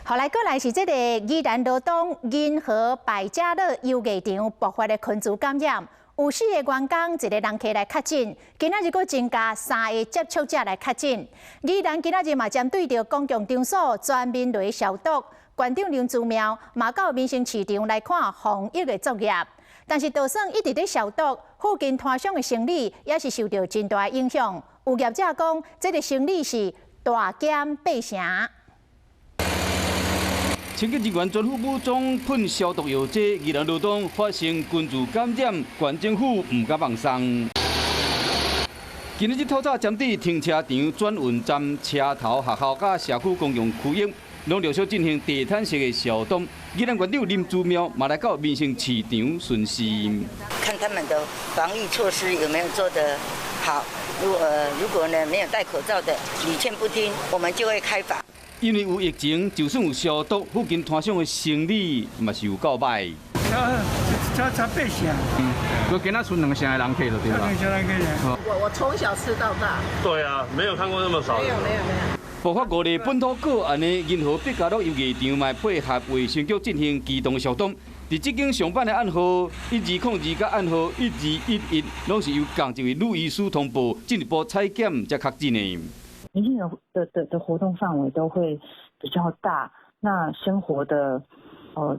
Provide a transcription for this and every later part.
好來，過來是這个宜蘭羅東銀河百家樂遊藝場爆發的群聚感染，有四个員工一个人客來確診，今仔日閣增加三个接觸者來確診。宜蘭今仔日嘛針對著公共場所全面來消毒，縣長林姿妙嘛到民生市場來看防疫的作業。但是，就算一直咧消毒，附近攤商的生意也是受著真大影響。有業者講，這个生意是大減八成。清潔人員全副武裝噴消毒藥劑，宜蘭羅東發生群聚感染，縣政府毋敢放鬆。今仔日透早針對停車場、轉運站、車頭、學校佮社區公共區域，攏陸續進行地毯式的消毒。宜蘭縣長林姿妙嘛來到民生市場巡視，看他們的防疫措施有沒有做得好。如果呢沒有戴口罩的，屢勸不聽，我們就會開罰。因為有疫情，就算有消毒，附近攤商的生意嘛是有夠歹。差差八成。嗯，我今仔賰兩成的人客就對啦。兩成人客。我從小吃到大。對啊，沒有看過那麼少。沒有沒有沒有。爆發五例本土個案的銀河百家樂遊藝場，嘛配合衛生局進行機動消毒。佇這間上班的案號1202佮案號1211，攏是由仝一位女醫師通報，進一步採檢才確診的。年輕人的活動範圍都會比較大，那生活的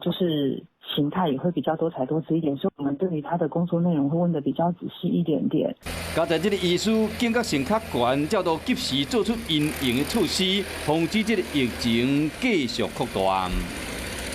就是形態也會比較多彩多姿一點，所以我們對於他的工作內容會問得比較仔細一點點。佳哉這个醫師警覺性較懸，才都及時做出因應的措施，防止這个疫情繼續擴大。